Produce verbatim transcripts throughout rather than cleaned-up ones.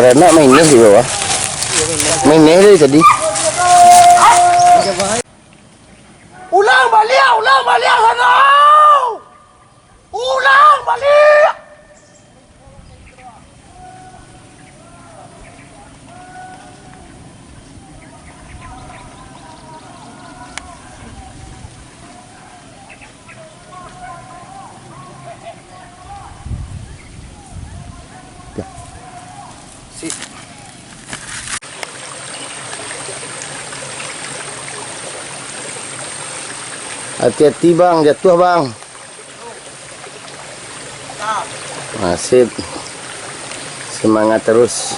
Anak main neh di bawah. Main neh dari tadi. Ulang baliak, ulang baliak sana! Ulang baliak! Hati-hati, Bang, jatuah, Bang. Nasib. Semangat terus.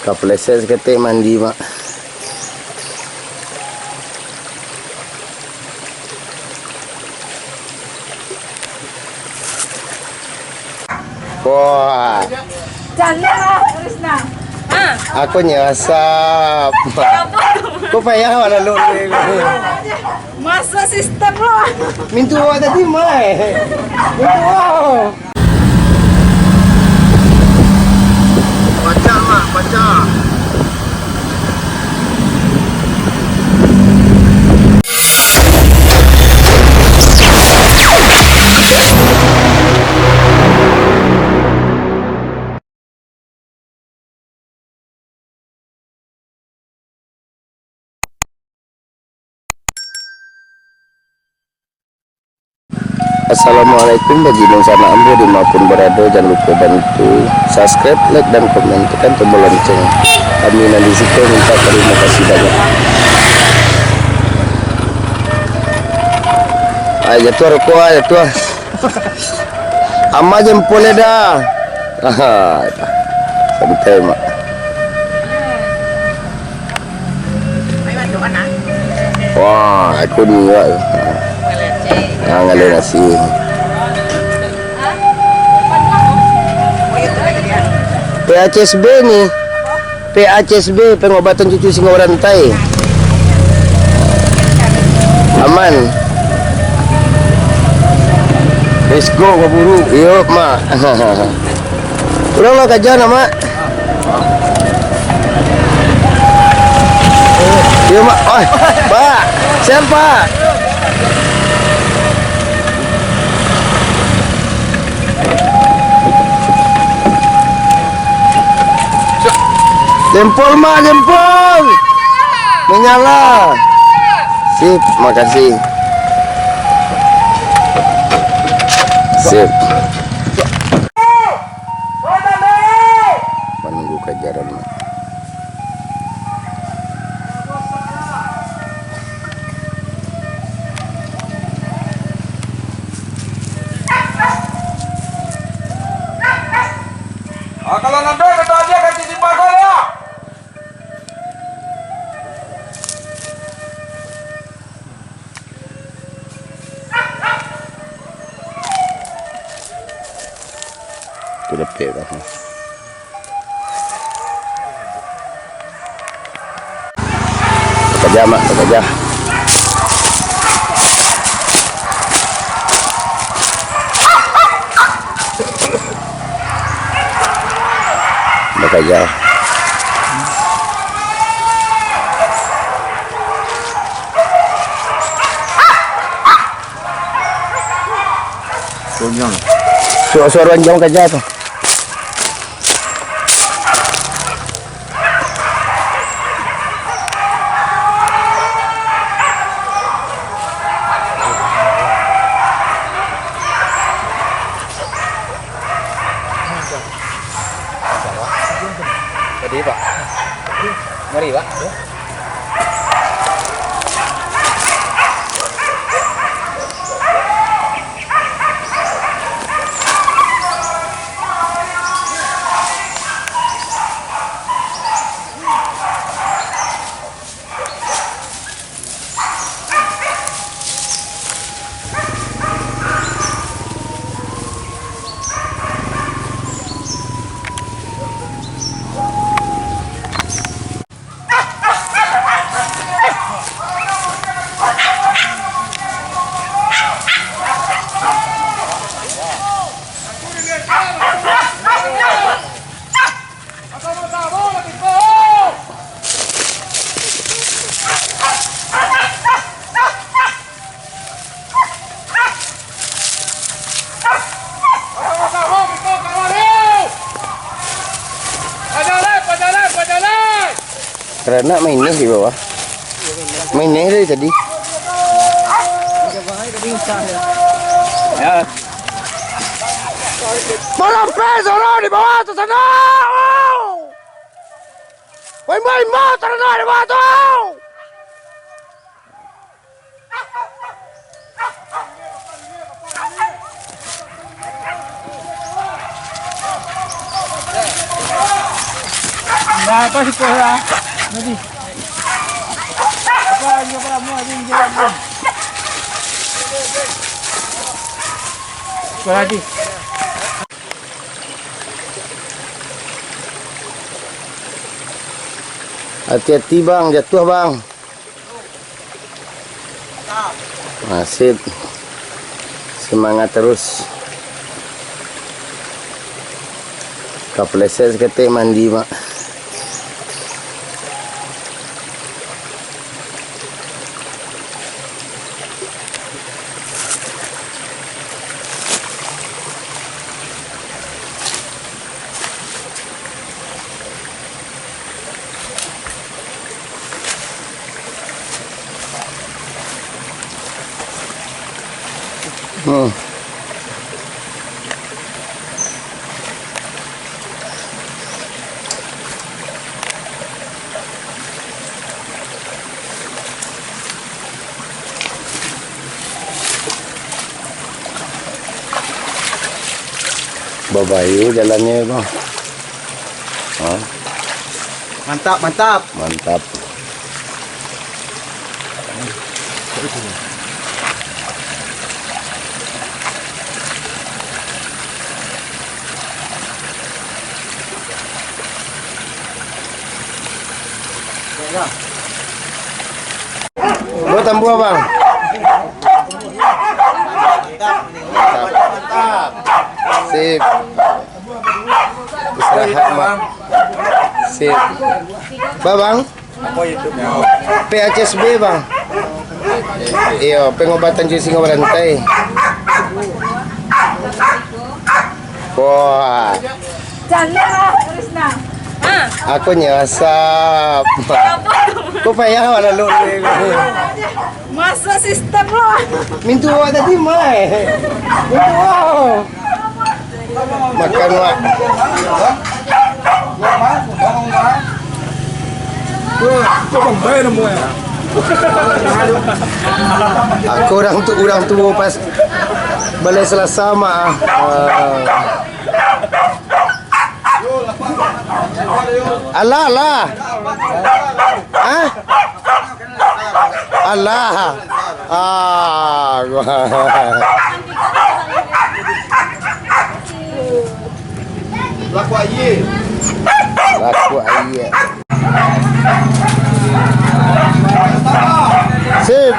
Kapleset saketek mandi, Mak. Wah. Canda, Krisna. Ah. Aku nyasap. Kau payah mana lu? Masuk sistem lo. Mintu awak tadi, Mai. Mintu awak. Pacah, Mak, pacah. Assalamualaikum bagi dunsanak ambo di ma pun barado, jan lupo bantu subscribe, like, dan komen, tekan tombol lonceng. Kami nan di siko minta tarimo kasih banyak. Ai, jatuah rokok, ai, jatuah. Ama jempol dah. Aha, santai, Mak. Wah, aku ni, Mak. Ah, ngalih nasi. P A C S B ni. P A C S B, pengobatan cucu singo barantai. Aman. Let's go, baburu. Iyo, Mak. Urang lah kaja, Mak. Iyo, Mak. Oi, Pak. Siap, Pak. Jempol, Mak, jempol. Menyala. Sip, makasih. Sip. Manunggu kajaran, Mak. Ah, kalau nambah, kata dia, kasih simpang kau, ya. Tu dapek dah. Bakaja, Mak, bakaja. Bakaja. Suaro-suaro anjing kaja tu. Tadi, Pak. Mari, Pak. Taranak maineh di bawah. Maineh dari tadi. Marampai suaro di bawah tu sana. Main-main mah taranak di bawah tu. Nah, apa sih, lah? Nanti. Apa, ini apa, mau, ini, ini, ini. Apa lagi? Hati-hati, Bang, jatuh, Bang. Nah, sip. Semangat terus. Kapleset saketek mandi, Mak. Hmm. Babayo jalannyo, Bang. Ha? Mantap, mantap. Mantap. Bro, tambuah, Bang. Sip. Istirahat, Mak. Sip. Ba, Bang. P H S B, Bang. Iyo, pengobatan cuci singo barantai. Wah. Jaleh lah, Krisna. Ha. Aku nyasap. Apa? Kok payah awak lalu? Masuk sistem lo. Mintu awak tadi, Mai. Mintu awak. Makan, Wak. Wah, kok bambai namonyo? Aku urang tu, urang tuo pas balai Salasa, Mak. Ah. Alah, alah. Hah? Alah. Ah, gua. Laku aia. Laku aia. Sip.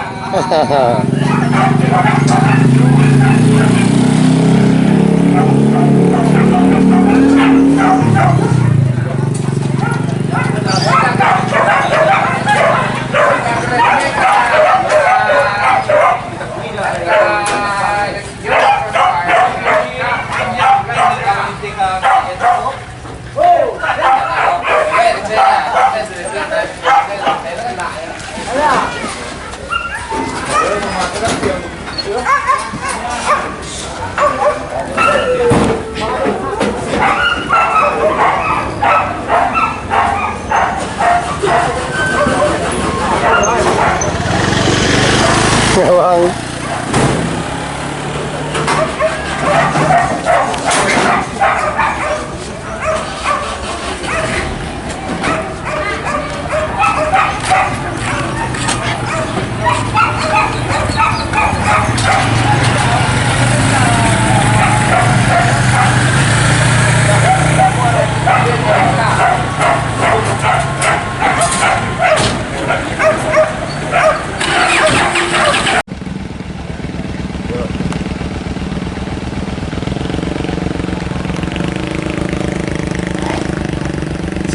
Bang.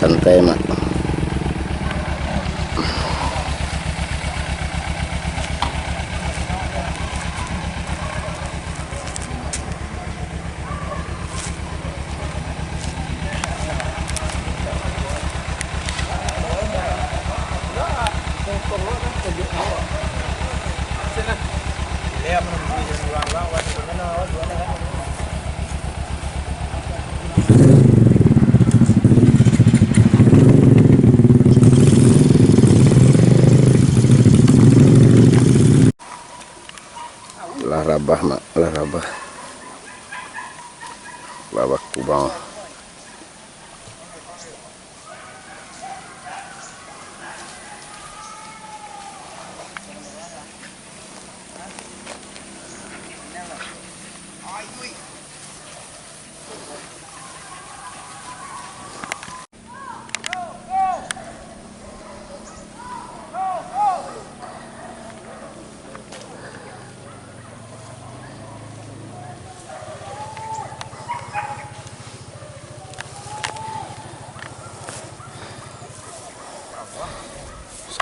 Santai, Mak. Rabah, Mak, lah rabah. Lah bakubang.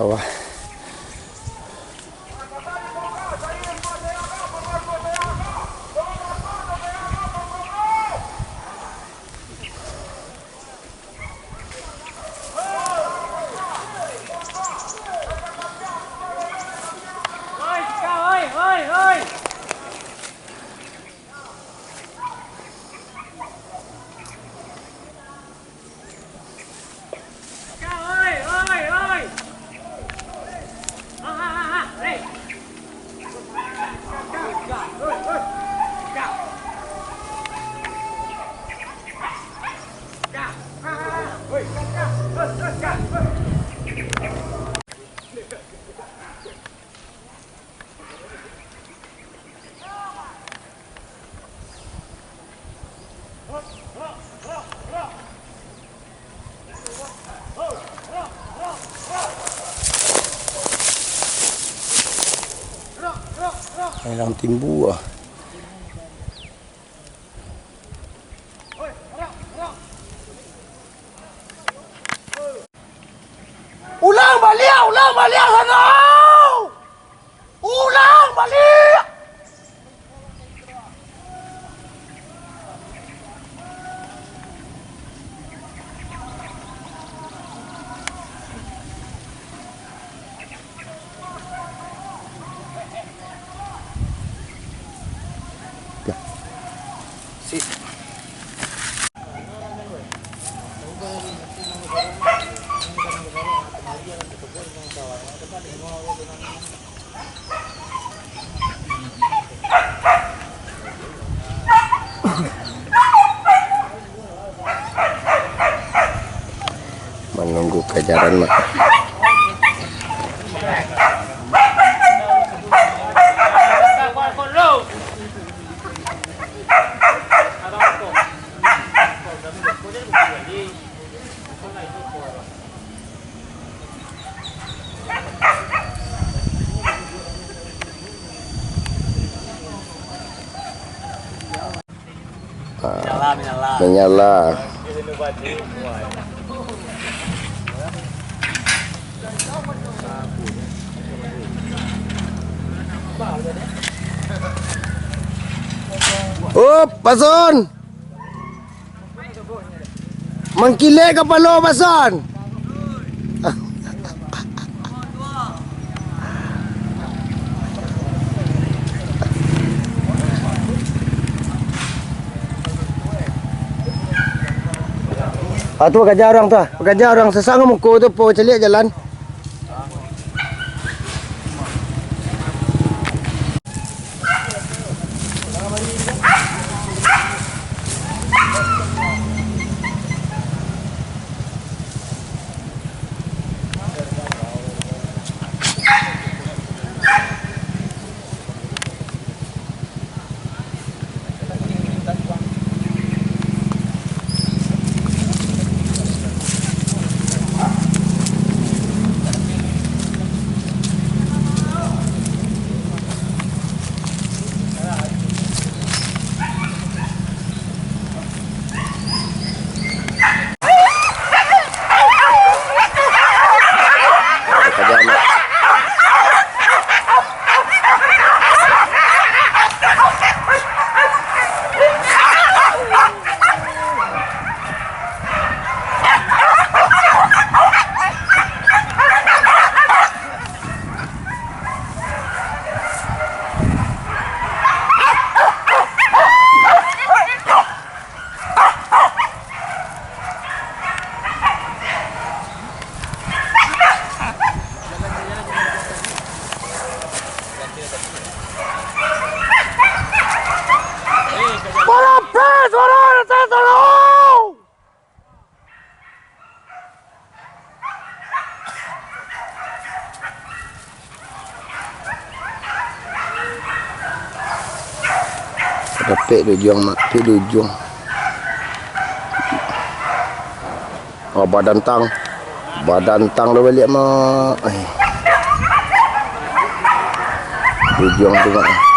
Sawah. Hilang timbu ah. Ulang baliak, ulang baliak sana! Ulang baliak! Manunggu kajaran, Mak. Ah, menyala. Up, Pason! Mangkilek kapalo, Pason! Ah, tu bakaja urang tu, ah. Bakaja urang, sasak muko tu, po caliak jalan. Capek di ujuang, Mak. Capek di ujuang. Oh, badantang. Badantang lo baliak, Mak. Eh. Di ujuang tu, Mak.